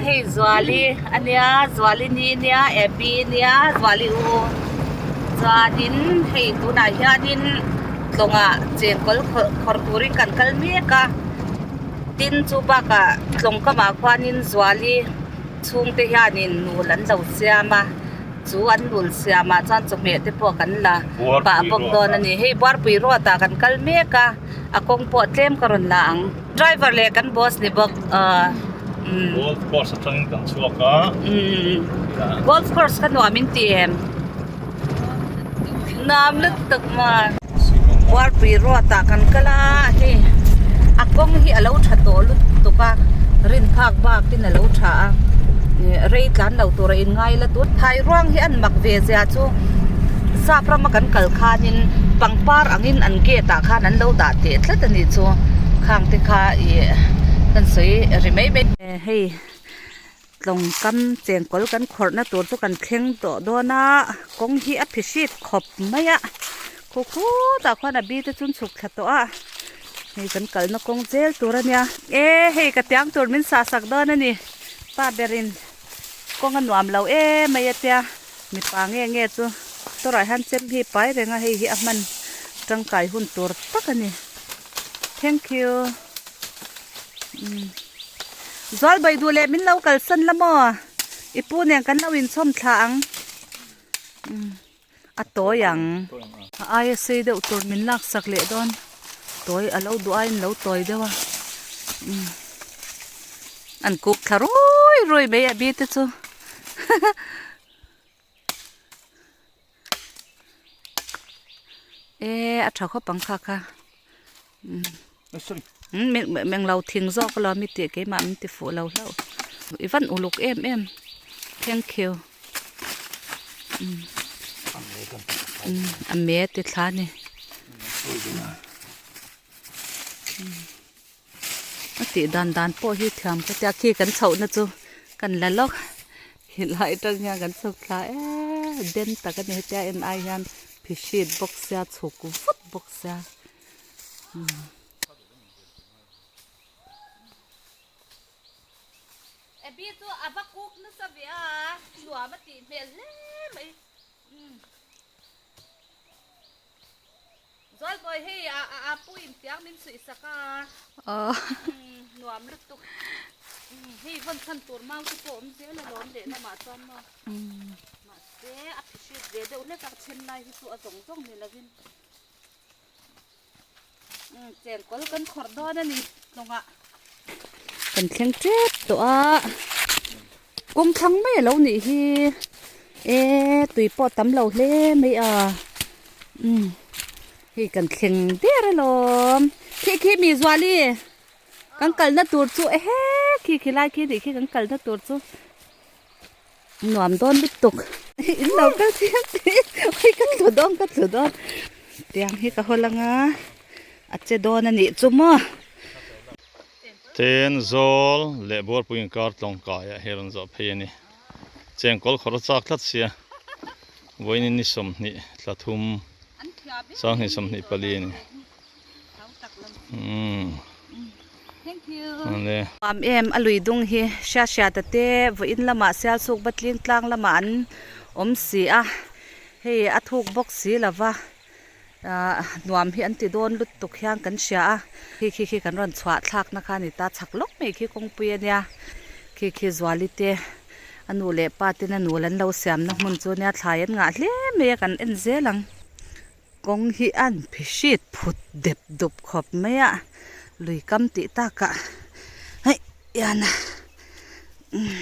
hei Zuali a nia Zuali ni nia Abby nia Zuali u chuanin hei tunah hianin tlawngah chengkawl khawrh turin kan kal mek a tin chu bakah tlawng kamah khuanin Zuali chhungte hianin nul an lo siam a chu an nul siamah chuan chawhmeh te pawh kan la pah bawk dawn a ni hei Buarpui road ah kan kal mek a a kawng pawh tlem ka rawn la ang. Driver leh kan boss ni bawk ahh umm. Golf course atangin kan chhuak a. Umm golf course kha nuam in ti em? Nuam lutuk maw. Buarpui road ah kan kal a hei a kawng hi a lo tha tawh lutuk a rin phak bak in a lo tha a rei tlan lo tur a in ngai la tut thai ruang hi an mak ve zia chu sap rama kan kal khanin pangpar angin an gate ah khan an lo dah teh tlat a nih chu khang te kha ih kan sawi ri mai mai. Hei tlawng kam chengkawl kan khawrhna tur chu kan thleng tawh dawn a kawng hi a phi hrik khawp mai a khaw khutah khuan a bi te chu an chhuk thla tawh a hei kan kalna kawng zel tur a nia e hei ka tiang tur min sah sak dawn a ni pa berin kawng a nuam lo em mai a tia mipa nge nge chu tawrah hian chem hi pai reng a hei hi a hman tangkai hun tur tak a ni thank you umm zual bai duh leh min lo kalsan la maw i pu nen kan lo inchhawm thla ang umm a tawi ang a aia sei deuh tur min lak sak leh dawn tawi a lo duh aiin lo tawi deuh a umm an kuk thla ruai ruai mai a bi te chu e a tha khawp ang kha kha umm umm englo thing zawk alawm i tih keimah min ti fuh lo hlauh i van uluk em em thank you umm a me ti thla a ni a tih dan dan pawh hi thiam ka tia khi kan chhoh na chu kan la lawk helai atang hian kan chhuk thla eee den tak a ni hetia en ai hian phihrit bawk sia chhuk vut bawk sia umm. Abby chu a va kuk nasa ve a nuam a tih hmel hle mai umm. Zualbawi hei a a pu in tiang min suih sak a nuam lutuk hei vawn chhan tur mau te pawh awm zel alawm leh lamah chuan maw mahse a phihrit ve deuh hlek a then lai hi chu a zawng zawng ni lovin chengkawl kan khawrh dawn a ni tlawngah kan thleng tep tawh a kawng thlang mai alo nih hi e tui pawh a tam lo hle mai a umm hei kan thleng der alawm khi khi mi zuali kan kalna tur chu ehe khi khi lai khi nih khi kan kalna tur chu nuam dawn lutuk in lo kal chiang tih ui ka tlu dawn ka tlu dawn tiang hi ka haw lang a a che dawn a nih chu maw. Ten zawl leh buarpui inkar tlawngkaiah hi rawn zawh phei a ni. Chengkawl khawr a chak tlat sia. Vawiin ni 20 thla thum 20 24 a ni. Umm. Awle. Nuam em a lui dung hi hria hria ta te vawiin lamah Sialsuk Batling tlang lamah an awm si a. Hei a thuk bawk si lova. Ahh nuam hi an ti dawn lutuk hian kan hria a khi khi khi kan rawn chhuah thlak na kha a ni ta chhak lawk mai khi kawngpui a nia khi khi Zuali te a nu leh pa ten a nul an lo siam na hmun chu nia thlai an ngah hle mai a kan en zel ang kawng hi an phi hrit phut dep dup khawp mai a lui kam tih takah hei hian a umm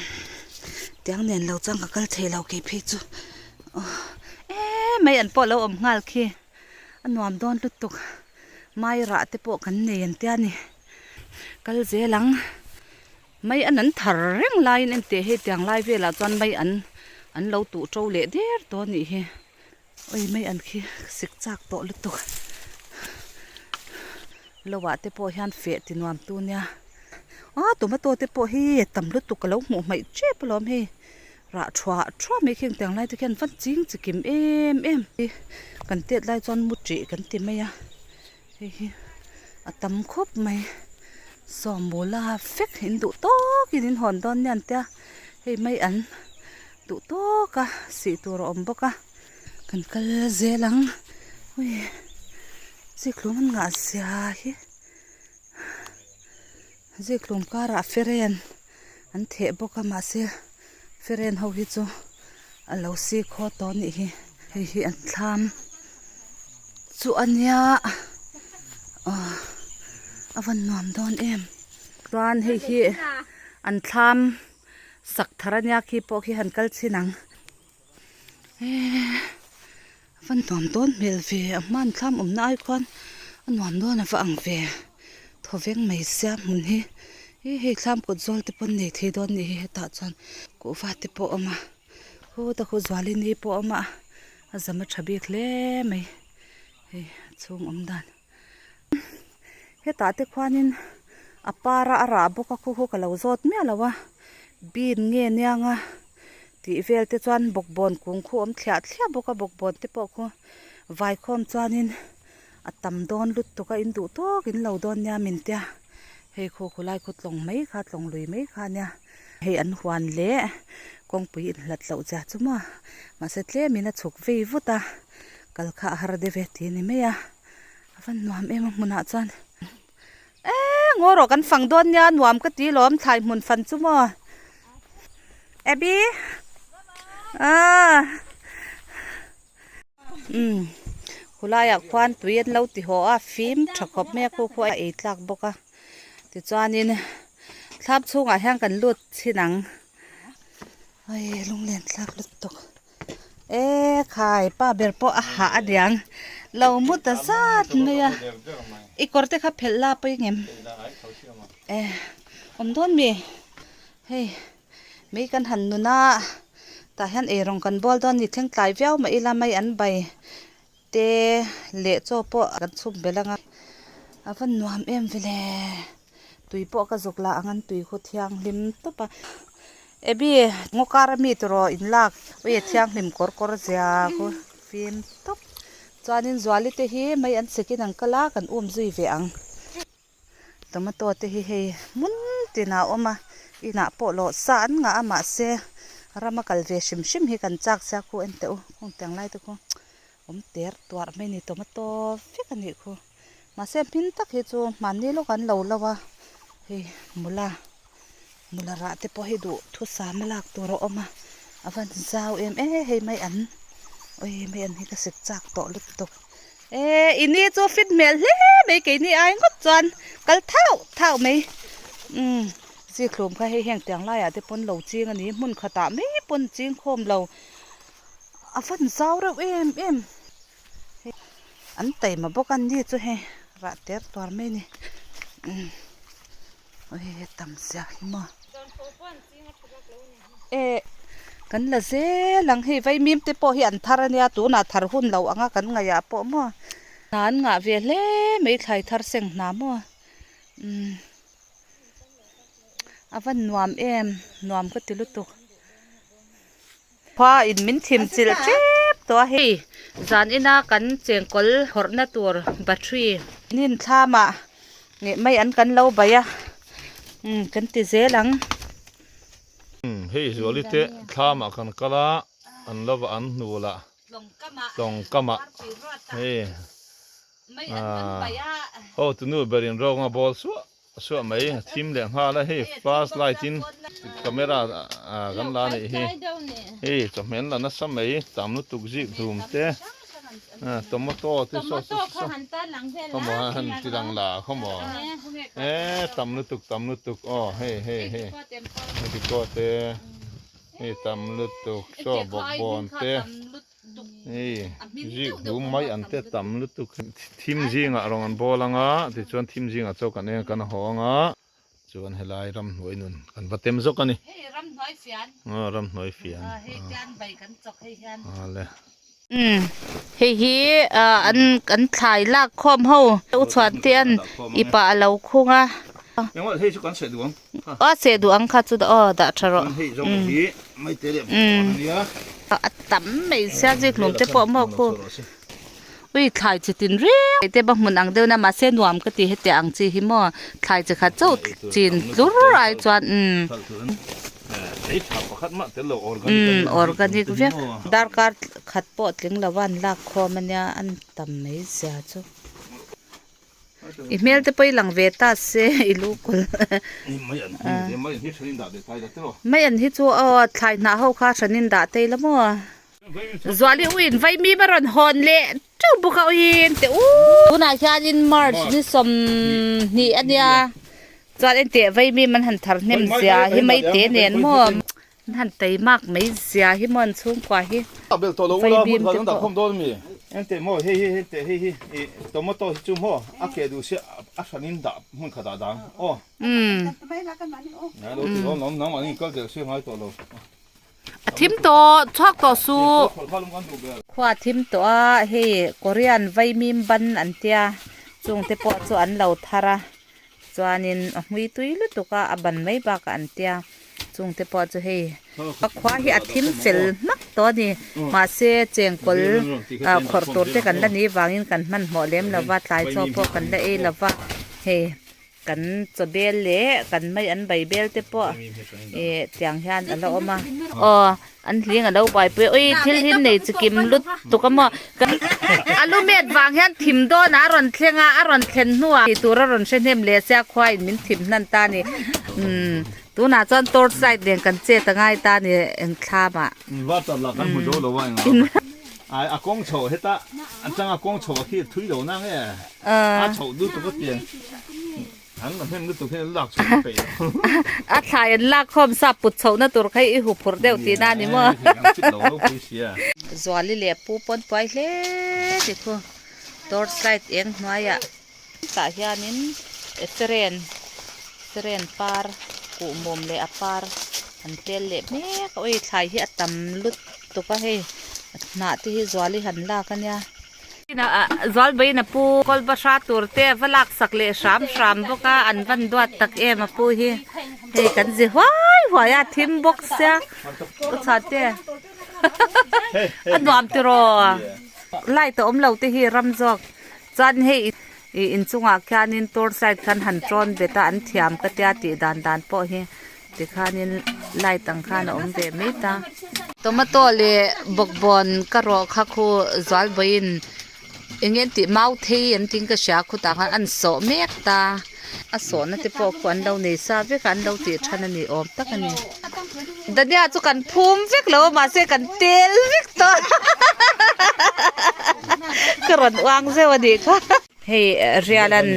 tiang nen lo chuan ka kal thei lo kei phei chu. Emai an pawh lo awm nghal khi a nuam dawn lutuk mai rah te pawh kan nei an tia ni kal zel ang mai an an thar reng laiin enteh hei tiang lai velah chuan mai an an lo tuh to leh der tawh a nih hi awi mai an khi sik chak tawh lutuk lo ah te pawh hian feh ti nuam tu nia a tomato te pawh hi tam lutuk ka lo hmuh hmaih tep alawm hei. Rah thuah thuah mai khi engtiang lai te khian van ching chi kim em em hi kan tet lai chuan mu tih kan ti mai a hei hi a tam khawp mai. Sawmula vek in duh tawkin in hawn dawn nia an tia hei mai an duh tawka sih tur a awm bawk a kan kal zel ang ui zikhlum an ngah zia hi zikhlum karah feren an theh bawk a mahse feren ho hi chu a lo si khaw tawh a nih hi hei hi an thlam chu a nia aw a van nuam dawn em chuan hei hi an thlam sak thar a nia khi pawh khi han kal chhin ang eee a van nuam dawn hmel ve a hman thlam awmna ai khuan a nuam dawn a va ang ve thawveng mai sia hmun hi ih hei thlam kawt zawl te pawh an nei thei dawn a nih hi hetah chuan kuhva te pawh a awm a khuta khu zualini pawh a awm a a zam a tha bik hle mai hei a chhung awm dan hetah te khuanin a par a a rah bawk a khu khu ka lo zawt miah lo a bean nge niang a tih vel te chuan bawkbawn kung khu a awm thliah thliah bawk a bawkbawn te pawh khu vaikhawm chuanin a tam dawn lutuk a in duh tawk in lo dawn nia min tia hei khu khulai khu tlawng mai kha tlawng lui mai kha ania hei an huan leh kawngpui inhlat loh zia chu maw mahse tlemin a chhuk vei vut a kal kha a har deuh e tih a ni mai a a va nuam em a hmunah chuan eee ngaw rawh kan fang dawn nia nuam ka ti lawm thlai hmun fan chu maw Abby aaa umm khulaiah khuan tui an lo ti haw a fim tha khawp mai a khu khu a ei tlak bawk a tichuanin thlap chhungah hian kan lut chhin ang hei lunglen thlak lutuk. E khai pa ber pawh a hah a niang lo mu ta zat mai a i kawr te kha phelh la pawh engem e awm dawn mi hei mei kan han nun a tah hian eirawng kan bawl dawn a ni thleng tlai viau mah ila mai an bai te leh chaw pawh kan chhum belh ang a a va nuam em vele tui pawh ka zuk lah ang an tui khu thianghlim tawp a Abby ngaw kar ami tawh in lak ui a thianghlim kawr kawr zia khu fim tawp chuanin Zuali te hi mai an sekin an kal a kan um zui ve ang. Tomato te hi hei hmun tinah a awm a inah pawh lawh sa an ngah a mahse rama kal ve hrim hrim hi kan chak sia khu en teh u kawng tiang lai te khu awm ter tuarh mai a ni tomato vek a nih khu mahse hmin tak hi chu hmanni lawk an lo lo a hei mula mula rah te pawh hi duh thusam a lak tur a awm a a van zau em em hei mai an ui mai an hi ka sik chak tawh lutuk. E i ni chu fit hmel hle mai keini ai ngawt chuan kal thauh thauh mai umm zikhlum kha hei heng tiang laiah te pawn lo ching a ni hmun khatah mai pawn ching khawm lo a van zau reuh em em an taima bawk a ni chu hei rah ter tuar mai a ni umm ui tam zia hi maw. Eh kan la zel ang hei vaimim te pawh hi an thar ania tunah thar hun lo anga kan ngaihah pawh maw hna an ngah ve hle mai thlai thar seng hna maw umm a va nuam em nuam ka ti lutuk khua in min thim chilh tep tawh a hei zan ina kan chengkawl phawrhna tur battery hnim thlamah Neh mai an kan lo bai a umm kan ti zel ang. Hei Zuali te thlamah kan kal a an lo va an hnu lah tlawng kamah hei aw tunu berin rawng a bawl suah suah mai a thim leh nghal a hei flash light in camera kan la neih hi hei chawhmeh an la nasa mai tam lutuk zik hlum te. Tomato te saw saw saw khawmaw a han ti lang la khawmaw e tam lutuk tam lutuk aw hei hei hei heti pawh te hei tam lutuk saw bawkbawn te hei zik hlum mai an te tam lutuk thim zingah rawng an bawl anga tichuan thim zingah chaw kan eng kan haw anga. Chuan helai ramhnuai nun kan va tem zawk a ni. Hei ramhnuai fian. Aw ramhnuai fian. A hei tian bai kan chawk hei hian. A le. Umm hei hi an kan thlai lak khawm ho u chhuan te an ipa a lo khung a. Engmah hei chu kan seh duh ang. A seh duh ang kha chu aw dah tha rawh. Hei zawng hi mai te leh bawk a nia. A tam mai sia zikhlum te pawh maw khu. Ui thlai chi tin reng te ba hmun ang deuh na mahse nuam ka ti heti ang chi hi maw thlai chi khat chauh chin tlur ai chuan umm umm organic vek darkar khat pawh tling lo a an lak khawm ania an tam mai zia chu. I hmel te pawh i lang ve ta se i lu kawlh mai an hi chu aw thlai hnah ho kha hranin dah te ila maw Zuali uin vaimim a rawn hawn leh teuh bawk a uiin teh u tunah hianin March ni 20 ania chuan enteh vaimim an han thar hnem zia hi maite nen maw an han teimak mai zia hi maw an chhungkua hi vaimim te pawh. Enteh maw hei hi enteh hei hi ih tomato hi chu maw a keh duh sia a hranin dah hmun khat ah dang aw. Umm. Lo ti lawm lawm nangmah in kal zel sia ngai tawh lo. A thim tawh chhuak tawh suh. Khua a thim tawh a, hei Korean vaimim ban an tia chungte pawh chu an lo thar a, chuanin a hmui tui lutuk a, a ban mai bakah an tia chungte pawh chu hei a khua hi a thim fel hmak tawh a ni mahse chengkawl ah khawrh tur te kan la nih vangin kan hmanhmawh lem lo va tlai chaw pawh kan la ei lo va hei. Kan chaw bel leh kan mai an bai bel te pawh ih tiang hian a la awm a aw an hling a lo buaipui a ui thil hi nei chi kim lut tuk a maw a lu met vang hian thim dawn ah a rawn thleng a a rawn thlen hnuah tih tur a rawn hre hnem leh sia khua in min thim hnan ta a ni umm tunah chuan torch light nen kan chet a ngai ta a ni eng thlam ah. Inverter lah kan hmu zo lo a engah ai a kawng chho heta atanga kawng chho a khi thui lo na nge. A chhoh lutuk a pian an la hnem lutuk hian an lak chhoh na peih lo. A thlai an lak khawm sa put chhohna tur kha i hu phurh deuh tihna a ni maw? Zuali leh pu pawn puai hle ti khu torch light eng hnuaiah tah hianin feren feren par kuhmawm leh a par an tel leh mek a ui thlai hi a tam lutuk a hei hnah te hi Zuali han lak a nia. Zualbawiin a pu kawlba hra tur te a va lak sak leh hram hram bawk a, an van duat tak em a pu hi. Hei kan zi huai huai a, thim bawk sia u chhuat te a nuam tiraw light a awm lo te hi ram zawk chuan hei ih inchungah khianin torch light khan han tawn bet a an thiam ka tia tih dan dan pawh hi. Tikhanin light ang khan a awm ve mai ta. Tomato leh bawkbawn ka rawh kha khu zualbawiin eng nge tih mau thei an tiin ka hria khutah khan an sawh mek ta. A sawhna te pawh khu an lo nei sa vek a an lo tih than a ni awm tak a ni. Dania chu kan phum vek lo a mahse kan tel vek tawh ka rawn uang zeuh a nih kha. Hei rialan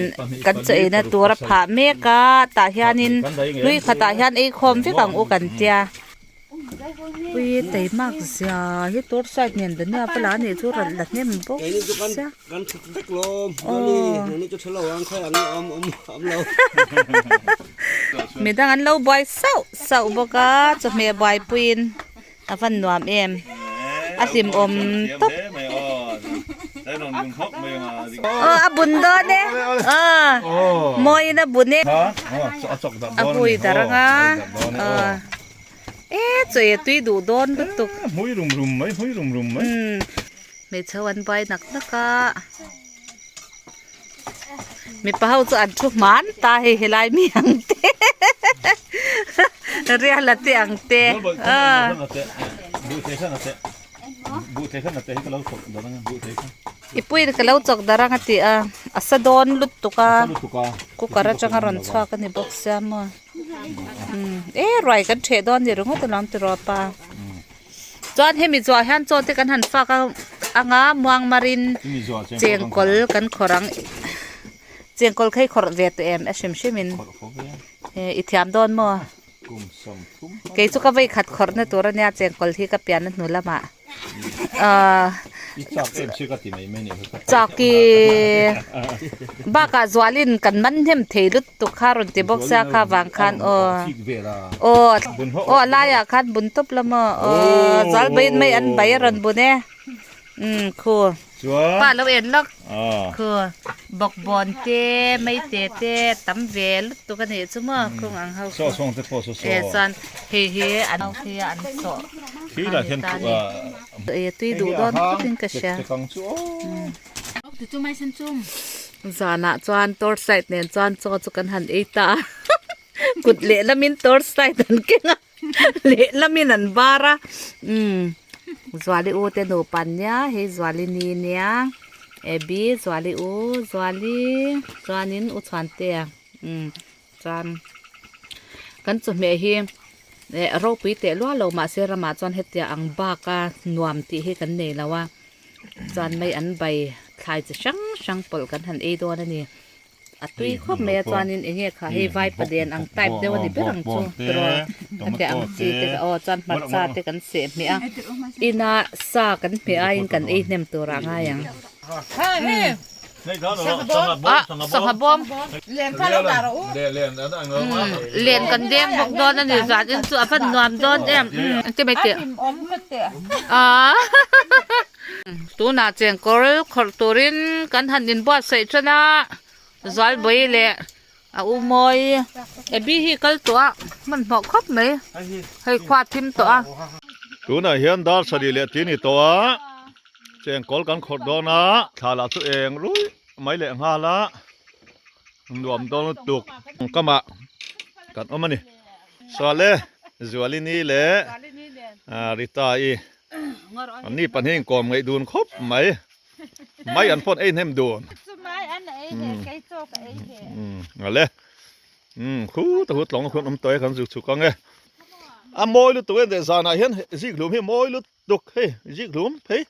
kan chaw eina tur a phah mek a tah hianin hlui khatah hian ei khawm vek ang u kan tia ui teimak zia hi tur side nen dania pawh a nih chu rawn la hnem bawk sia midang an lo buai sauh sauh bawk a chawhmeh buaipuiin. A van nuam em? A hlimawm tawp. Aw a bun dawn e. Aw mawiin a bun e. A hui dar anga. Aw e chaw e tui duh dawn lutuk. Hmui rum rum mai hmui rum rum mai. Hmeichhe ho an buai nak nak a. Mipa ho chu an thu hman ta hei helai mi ang te riala te ang te i puiin ka lo chawk dar ang a ti a a sa dawn lutuk a cooker atanga rawn chhuak a ni bawk sia maw e ruai kan ṭheh dawn ni ringawt alawm tiraw pa. Chuan hemi zuah hian chaw te kan han fak a anga muang marin chengkawl kan khawrh ang chengkawl kha i khawrh ve tawh em a hrim hrim in i thiam dawn maw kei chu ka vei khat khawrh na tur ania chengkawl hi ka pian a hnu lamah ahh chaki bakah zualin kan man hnem thei lutuk kha rawn ti bawk sia kha vang khan aw. Aw aw a laiah khan bun tawp la maw aw zal baiin mai an bai a rawn bun e umm khu pa lo en lawk khu bawkbawn te maite te tam ve lutuk a nih chu maw khung ang ho khu e chuan hei hi an hi an sawh a ni ta a ni e tui duh dawn khawpin ka hria. Zanah chuan torch light nen chuan chaw chu kan han ei ta a kut lehlamin torch light an keng a lehlamin an bar a umm Zuali u te nupa an nia hei Zuali ni nia Abby Zuali u Zuali chuanin u Chhuantea umm chuan kan chawhmeh hi eh ropui teh luah lo mahse ramah chuan hetiang ang bak a nuam tih hi kan nei lo a. Chuan mai an bai thlai chi hrang hrang pawlh kan han ei dawn a ni. A tui khawp mai a chuanin eng nge kha hei vaipaden ang type deuh a ni ber ang chu tiraw hetiang ang chi te aw chuan hmarcha te kan seh hmeh a ina sa kan hmeh aiin kan ei hnem tur ah ngai ang. Ah sangha bawm len kan deng bawk dawn a ni zan in chu a van nuam dawn em engti mai teh ah tunah chengkawl khawrh turin kan han inbuatsaih tan a Zualbawi leh a u mawi Abby hi kal tawh a hmanhmawh khawp mai hei khua thim tawh a. Tunah hian dar sarih leh ti a ni tawh a. Chengkawl kan khawrh dawn a, thla lah chu eng ruih mai leh nghal a, nuam dawn lutuk kamah kan awm a ni. Suale, Zualini leh Rita-i an ni pahnih inkawm ngaih dun khawp mai, mai an phone ei hnem dun. Ngale, khu ta hu tlawng a hun awm tawh e kan zuk chhuk ang e. A mawi lutuk e, zanah hian zikhlum hi mawi lutuk. Tuk hei zik hlum phei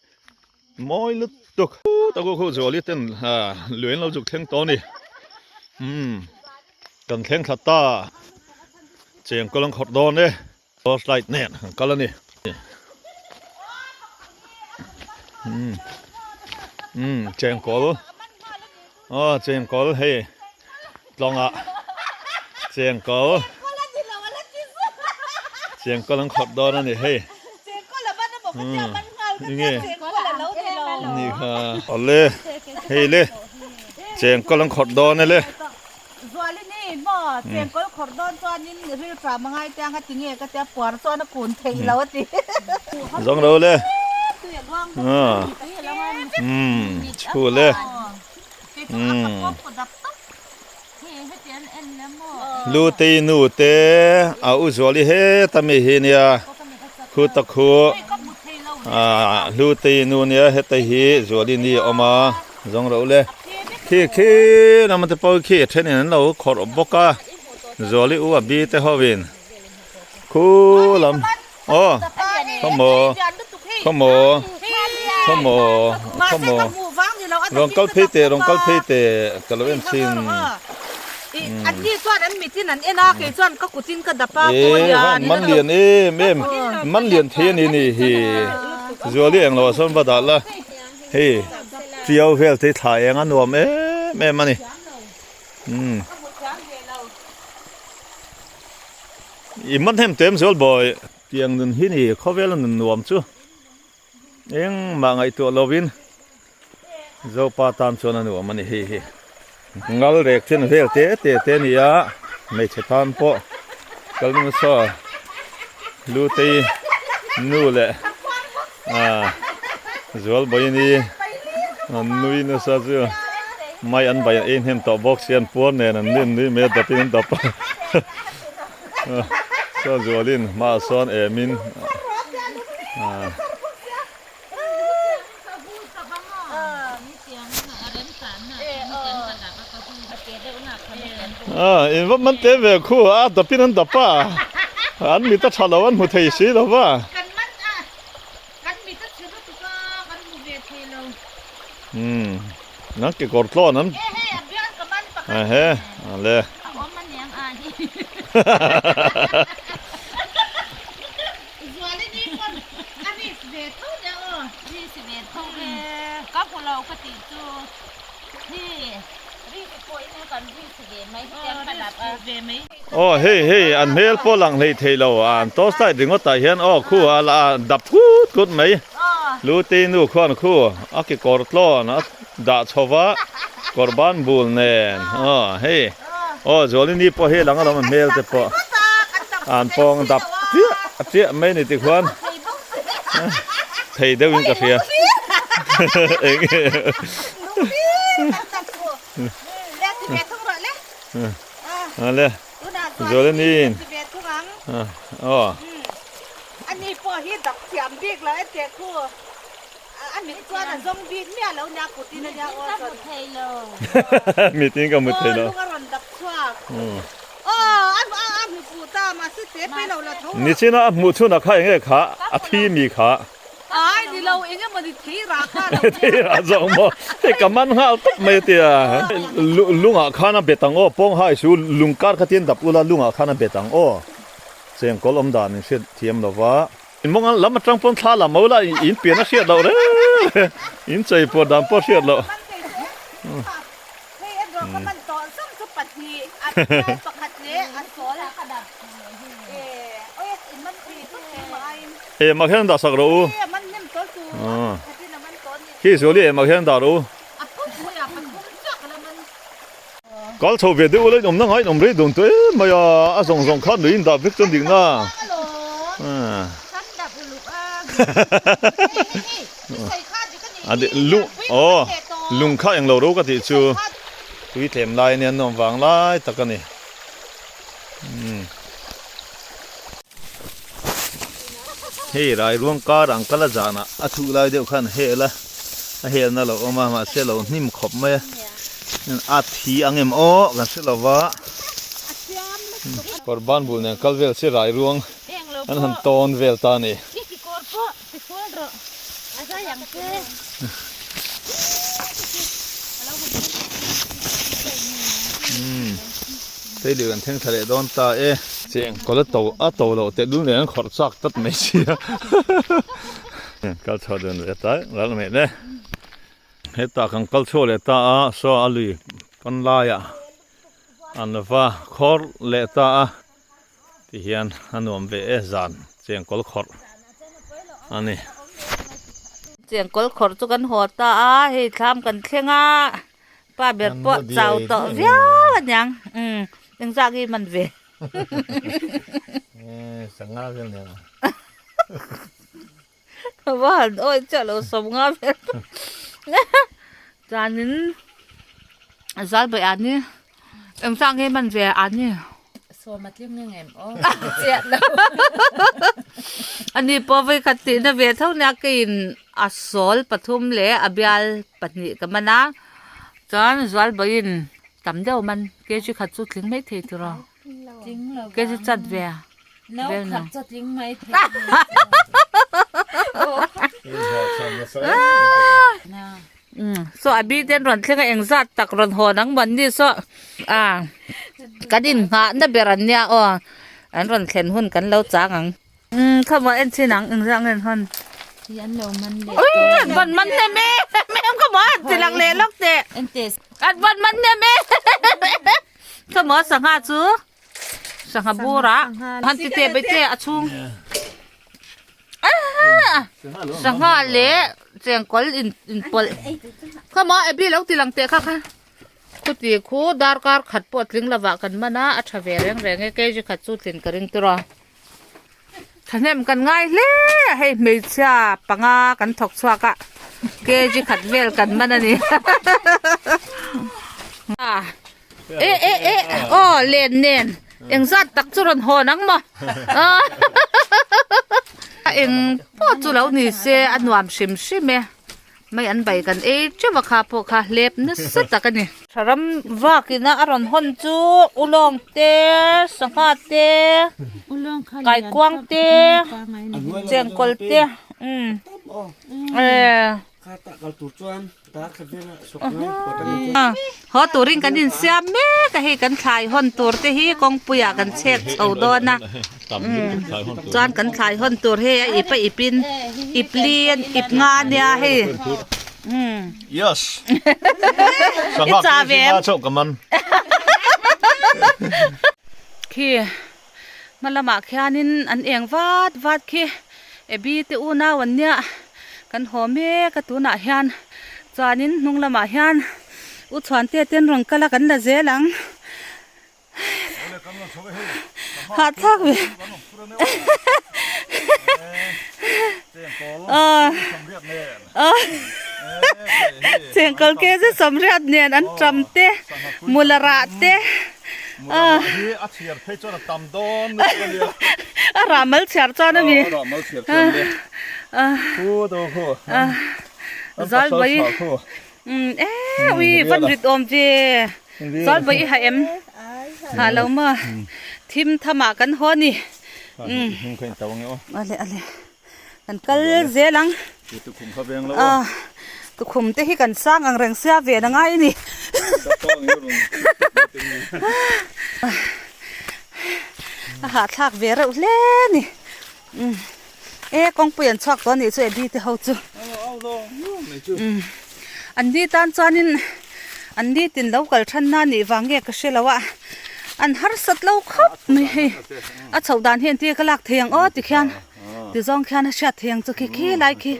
mawi lutuk ta khu khu zuali ten lui an lo zuk thleng tawh a ni umm kan thleng thla ta chengkawl an khawrh dawn e torch light nen an kal a ni umm umm chengkawl aw chengkawl hei tlawngah chengkawl chengkawl an khawrh dawn a ni hei umm enge ni kha awle hei le chengkawl an khawrh dawn e le. Zawng lo le umm chhu le. Lu te nu te a u zuali heta mi hi nia khu ta khu ah lu te nu nia heta hi zuali ni a awm a zawng reuh le khi khi lama te pawh khi a thenin an lo khawrh bawk a zuali u a bi te ho in khu lam aw khawmaw khawmaw khawmaw khawmaw rawn kal phei teh rawn kal phei teh ka lo en thin e man lian em em man lian thei a ni ni hi zuali englo ah sawn va dah la hei tiau vel te thla eng a nuam em em a ni umm. I man hem tem zual bawi. Tiang nun hi ni khawvel a nun nuam chu engmah ngaihtuah lovin Zopa tan chuan a nuam a ni hei hi. Ngal rek chen vel te te te a ni a, hmeichhe tan pawh kal nasa lu tei nu leh ah zual bawi ni an nui nasa chu mai an bai ei hnem tawh bawk si an puar nen an nin nui mai a dap in an dap a. Chuan Zualin hmaah sawn emin ah in va man te ve khu a dapin an dap a an mit a tha lo an hmu thei si lo va. Umm nang kekawr tlawn an ehe ale Aw hei hei an hmel pawh lang hlei thei lo an torch light ringawt ah hian aw khu a la dap kut kut mai lu te nu khuan khu a kekawr tlawn a dah chho va kawr ban bul nen aw hei aw Zualini pawh hi lang alawm a hmel te pawh an pawng dap chiah chiah mai ni tikhuan thei deuhin ka hria eng nge. Ale Zualinin aw. Ani pawh hi dap thiam bik lo e teh khu a mit chuan a zawng bik miah lo nia kutin a nia aw chuan. Mitin ka hmu thei lo. Aw lung a rawn dap chhuak. Aw a hmu fuh ta mahse te pe lo la tho. Nichina a hmuh chhunah kha enge kha a thi mi kha. Ai ni lo eng emaw ni thei rah kha lo nia. Thei rah zawk maw hei ka man nghal tawp mai a tia. Lungah khan a bet ang aw pawng hai chu lung kar kha tin dap ula lungah khan a bet ang aw. Chengkawl awm dan in hriat thiam lo va. In mawng lam atang pawn thla la mo la in pian a hriat loh reng reng in chei pawh dan pawh hriat loh. Hei en rawh ka man tawh zawng chu pahnih a bial pakhat leh a sawl Ema khian dah sak rawh u. Khi Zuali ema khian dah rawh u. Kal chho ve deuh ula in awmna ngai in awm rei dawn tawh em mai a, a zawng zawng khan lui in dah vek chuan dikna. Lung aw lung kha englo ro ka tih chu tui tlem lai ania nuam vang lai tak a ni. Hei rai ruang kar ang kal a zanah a thuh lai deuh khan hel a, a helna lo awm a mahse lo hnim khawp mai a, a thi ang em aw kan hre lo va, kawr ban bul nen kal vel si rai ruang an han tawn vel ta a ni. Tei lui kan thleng thla leh dawn ta e. Cheng kawl a to a to loh teh dul nen an khawrh chak tlat mai sia. Kal chhuah dun ve ta ral mai le. Hetah kan kal chhuak leh ta a saw a lui pawn laiah an va khawr leh ta a. Tihian a nuam ve e zan chengkawl khawrh a ni. Chengkawl khawrh chu kan haw ta a, hei thlam kan thleng a, pa ber pawh chau tawh viau a niang, umm engzah nge i man ve? Sangha vel nen a. Va han awi chiah lo sawmnga vel chuanin zal baih ah ni engzah nge man ve ah ni sawm a tling ang em aw chiah lo ani pawh vawi khat tihna ve tho nia keiin a sawl pathum leh a bial pahnih ka man a chuan zual bawihin tam deuh a man kg khat chu tling mai thei tiraw. Kei chu chat ve a. No khat chu tling mai thei. So a bi ten rawn thleng a engzat tak rawn hawn ang man ni so a kan in nghah na ber an nia aw an rawn thlen hun kan lo chang ang. Umm khawmah en chin ang engzah nge an hawn. Hi an lo man leh tawh. Ui an van man hnem e em khawmah an ti lang leh lawk teh. An van man hnem e. Khawmah sangha chu sangha bur ah han ti teh bai teh a chhung. Sangha leh chengkawl in inpawlh. Khawmah Abby lo ti lang teh kha kha. Khuti khu darkar khat pawh tling lovah kan man a, a tha ve reng reng e kg khat chu tlin ka ring tir a. Thahnem kan ngai hle a hei hmeichhia panga kan thawk chhuak a kg khat vel kan man a ni e e e aw len nen engzat tak chu rawn hawn ang maw eng pawh chu lo ni se a nuam hrim hrim e. Mai an bai kan ei teuh a kha pawh kha hlep nasa tak a ni. Tharam vak ina a rawn hawn chu ulawng te, sangha te, kaikuang te, chengkawl te umm haw turin kan insiam mek a hei kan thlai hawn tur te hi kawngpuiah kan chhek chho dawn a. Chuan kan thlai hawn tur hei a ip a ip in ip li an ip nga ania hei Yes Sangha kg nga chauh ka man. Khi hma lamah khianin an eng vat vat khi Abby te unau an nia kan haw mek a tunah hian chuanin hnung lamah hian U Chhuante te an rawn kal a kan la zel ang. Hahthlak ve. Chengkawl ke chu sawmriat nen an tam te mula rah te. Hi a chhiar phei chuan a tam dawn lutuk a nia. A rah mal chhiar chuan a mi. A rah mal chhiar chuan nia. Khu do khu. Zal bai. E ui van rit awm ve. Zal bai i ha em. Ha lo ma. Thim thamah kan haw ni. Hnung kha in tau ang e aw. Ale ale. Kan kal zel ang. Tukhum kha veng lo a. Tukhum te hi kan sang ang reng sia ven a ngai a ni. A hahthlak ve reuh hle a ni. E kawngpui an chhuak tawh a nih chu Abby te ho chu. An ni tan chuanin an ni tin lo kal than na nih vang nge ka hre lo a. An harsat lo khawp mai hei. A chhoh dan hi entir ka lak thei ang aw tikhian ti zawng khian a hriat thei ang chu khi khi lai khi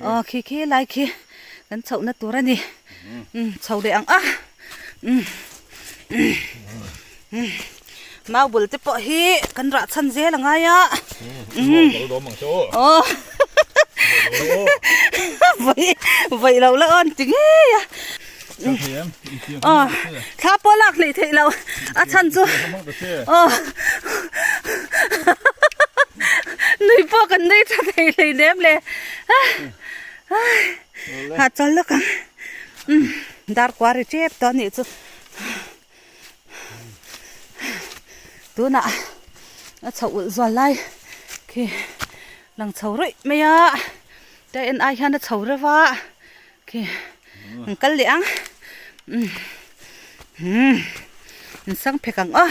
aw khi khi lai khi kan chhoh na tur a ni umm chho leh ang a umm umm mau bul te pawh hi kan rah chhan zel a ngai a umm aw vawi vawi lo la awn ti ngei a. Aw thla pawh lak hleih theih loh a chhan chu aw nui pawh kan nui tha thei hlei nem le ha chawl lawk ang dar kua ri tep tawh a nih chu tunah a chhoh ulh zual lai khi lang chho ruih mai a tia en ai hian a chho reuh a. Khi an kal leh ang umm an sang phek ang aw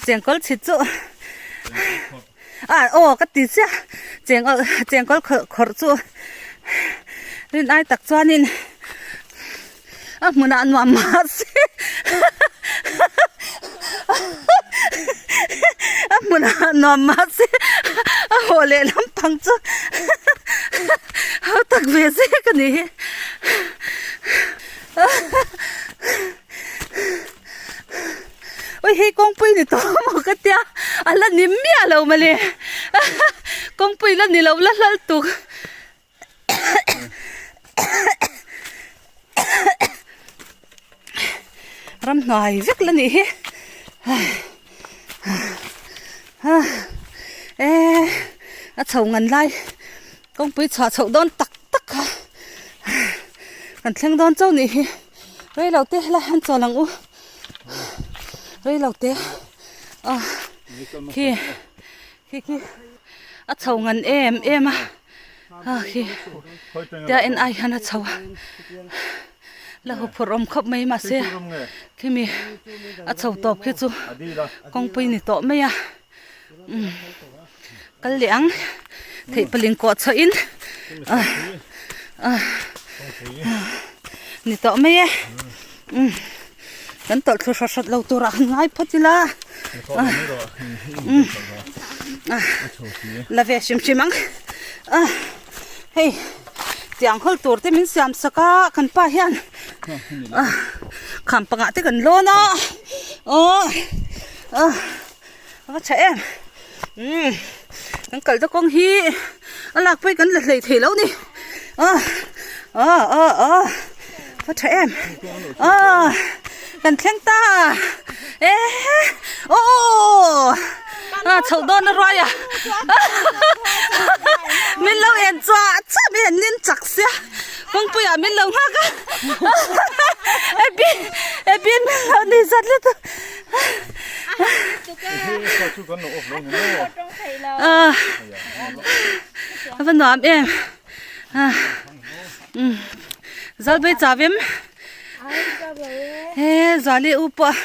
chengkawl chhit chu ah aw ka ti chiah cheng chengkawl khawrh chu rin ai tak chuanin. A hmunah nuam mahse a hmunah nuam mahse a haw leh lampang chu hau tak ve zek a ni hi ui hei kawngpui ni tawh maw ka tia a la ni miah lo mawle kawngpui la ni lo la hlal tuk. Ramhnuai vek la nih hi e a chho ngan lai kawngpui chhuah chhoh dawn tak tak kha kan thleng dawn chauh nih hi rei lo te helai hian chawl ang u rei lo te a khi khi khi a chho ngan em em a. A khi tia en ai hian a chho a la huphurh awm khawp mai mahse khimi a chho tawp khi chu kawngpui ni tawh mai a umm kal leh ang theih paling kawh chhoh in ah ah ni tawh mai e umm kan tawlh thlu hrawt hrawt lo tur ah han ngai phawt ila ah umm ah la ve hrim hrim ang ah hei tiang hawl tur te min siam sak a kan pa hian ah kham pangah te kan lawn a aw ah a va tha em umm kan kal na kawng hi a lak pawhin kan la hlei thei lo ni ah ah ah ah va tha em ah kan thleng ta e aw ah chhoh dawn a ruai a min lo en chua chua mai an nin chak sia kawngpui ah min lo nghak a ebin ebin min lo ni zat lutuk. A va nuam em Zalbei chavem he Zali u pawh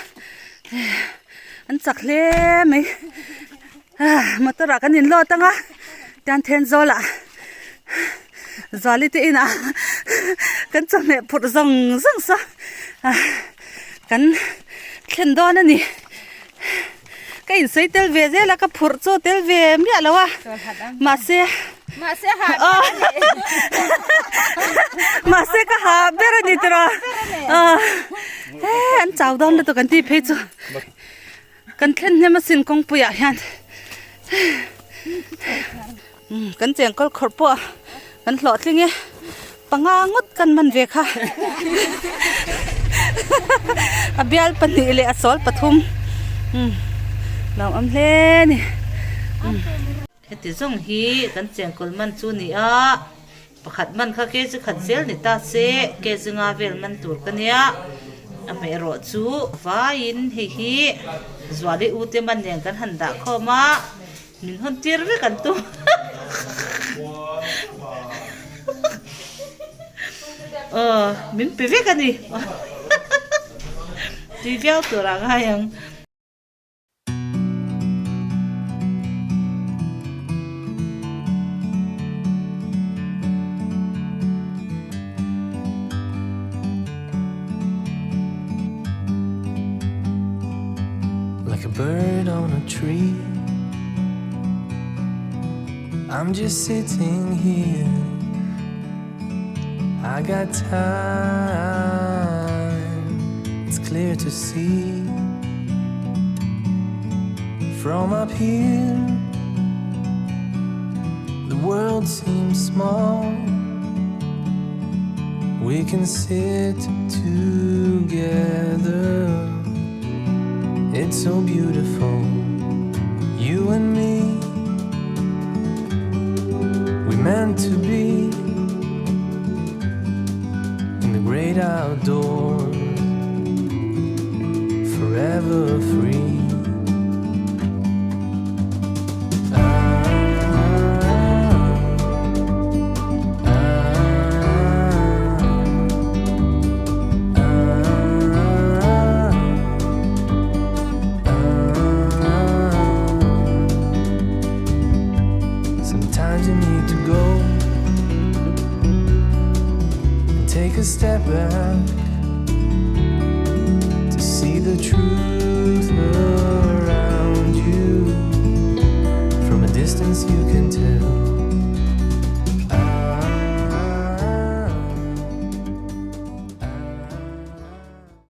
an chak hle mai motor ah kan in load anga tian Thenzawl ah Zali te inah kan chawhmeh phurh zawng zawng saw kan thlen dawn a ni ka insawi tel ve zel a ka phurh chu tel ve miah lo a mahse mahse ka ha ber a ni tawh a he an chau dawn lutuk an tih phei chu kan thlen hnem asin kawngpuiah hian kan chengkawl khawrh pawh. Kan hlawhtling e. Panga ngawt kan man ve kha. A bial pahnih leh a sawl pathum. Umm lo awm hle a ni. Heti zawng hi kan chengkawl man chu a ni a. Pakhat man kha kg khat zel ni ta se kg nga vel man tur ka nia. A hmeh erawh chu vaiin hei hi Zuali u te man nen kan han dah khawm a. Min hawn tir vek an tum. Aw, min pe vek a ni. Tui viau tur ah ngai ang. Like a bird on a tree I'm just sitting here I got time It's clear to see From up here The world seems small We can sit together It's so beautiful You and me We meant to be In the great outdoors Forever free Sometimes you need to go And take a step back To see the truth around you From a distance you can tell.